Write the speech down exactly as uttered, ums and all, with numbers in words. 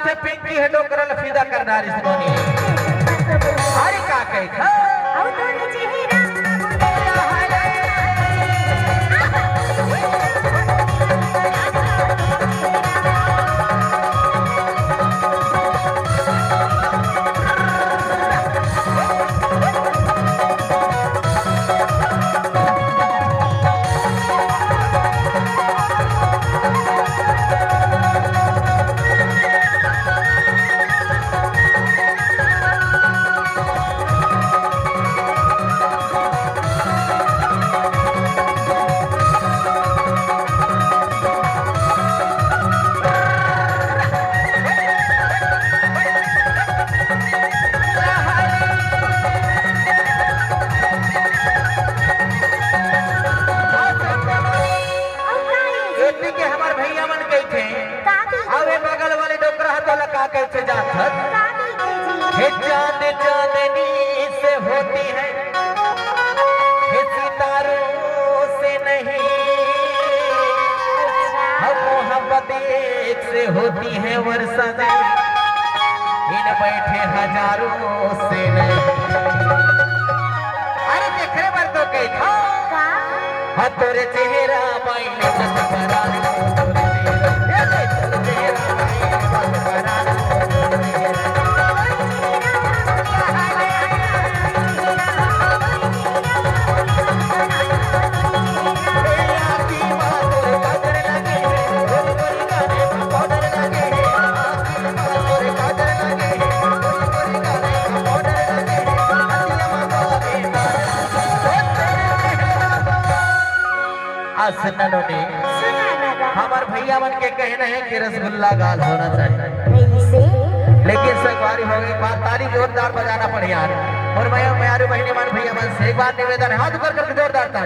से पिंकी हे डोकरा ल फिदा कर डारिस नोनी। अरे का कही था? एती के हमर भैया मन कहिथे, का कहिथे? अउ ए बगल वाले डोकरा ह तोला का कहिथे जात हस? का कहिथे जी? हे चांद चांदनी से होती है, हे सितारों से नहीं। अच्छा। हम मोहब्बत एक से होती है वर्षा से, इन बैठे हजारों से नहीं। अरे तेखरे बर तो कहिथंव। का? हाँ, तोरे चेहरा मायने बस परान हो, तोरे चेहरा, ए, तोरे चेहरा मायने बस परान हो, तोरे चेहरा। अस ननोनी, सुना ना गा। हमर भैया मन के कहना है कि रसगुल्ला गाल होना चाहिए। कैसे? लेकिन संगवारी हो गई बात, ताली जोरदार बजाना पड़े यार। और मैं, मेरे बहिनी मन, भैया मन से एक बार निवेदन है, हाथ ऊपर करके जोरदार ताली।